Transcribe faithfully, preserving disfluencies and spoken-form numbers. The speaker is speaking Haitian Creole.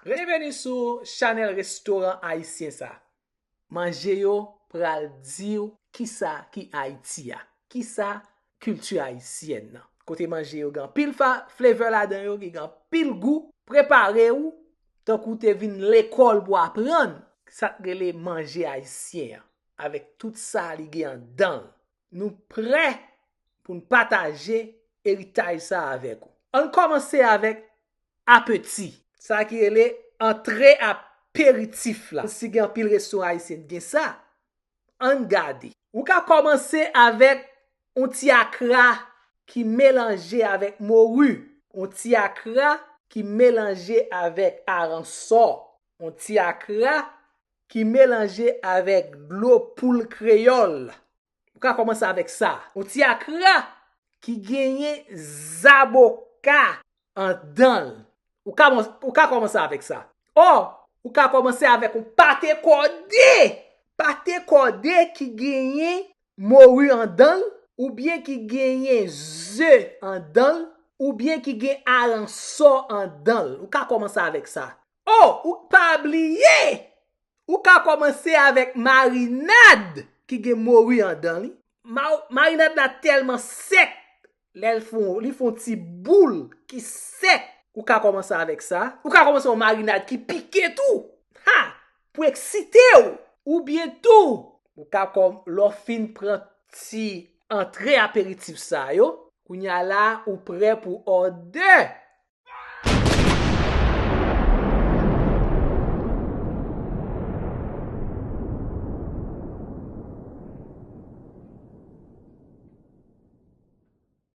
Byenveni sou chanèl restoran ayisyen sa. Manje yo pral di w kisa ki Ayiti a, kisa kilti ayisyèn nan. Kote manje yo gen anpil fa- flavor ladan yo, ki gen anpil gou, prepare w tankou w te vin lekòl pou aprann sa k rele manje ayisyen an, avèk tout sa li gen anndan l. Nou prè pou n pataje eritaj sa avèk ou. Ann kòmanse avèk apeti, sa ki rele antre aperitif la. Si gen anpil restoran ayisyen gen sa, ann gade. Ou ka kòmanse avèk yon ti akra ki melanje avèk mori, yon ti akra ki melanje avèk aransò, yon ti akra ki melanje avèk dlo poul kreyòl. Ou ka kòmanse avèk sa. Yon ti akra ki genyen zaboka anndan l. Ou ka, ou ka kòmanse avèk sa. Ò, ou ka kòmanse avèk yon pate kòde. Pate kòde ki genyen mori anndan l, oubyen ki genyen ze anndan l, oubyen ki gen aransò anndan l. Ou ka kòmanse avèk sa. Ò, ou pa bliye! Ou ka kòmanse avèk marinad ki gen mori anndan li. Ma- marinad la tèlman sèk, lè l fon, li fon ti boul ki sèk. Ou ka kòmanse avèk sa. Ou ka kòmanse yon marinad ki pike tou. Ha! Pou eksite w. Oubyen tou, ou ka kòm, lè w fin pran ti antre aperitif sa yo, kounye a la, ou prè pou òdè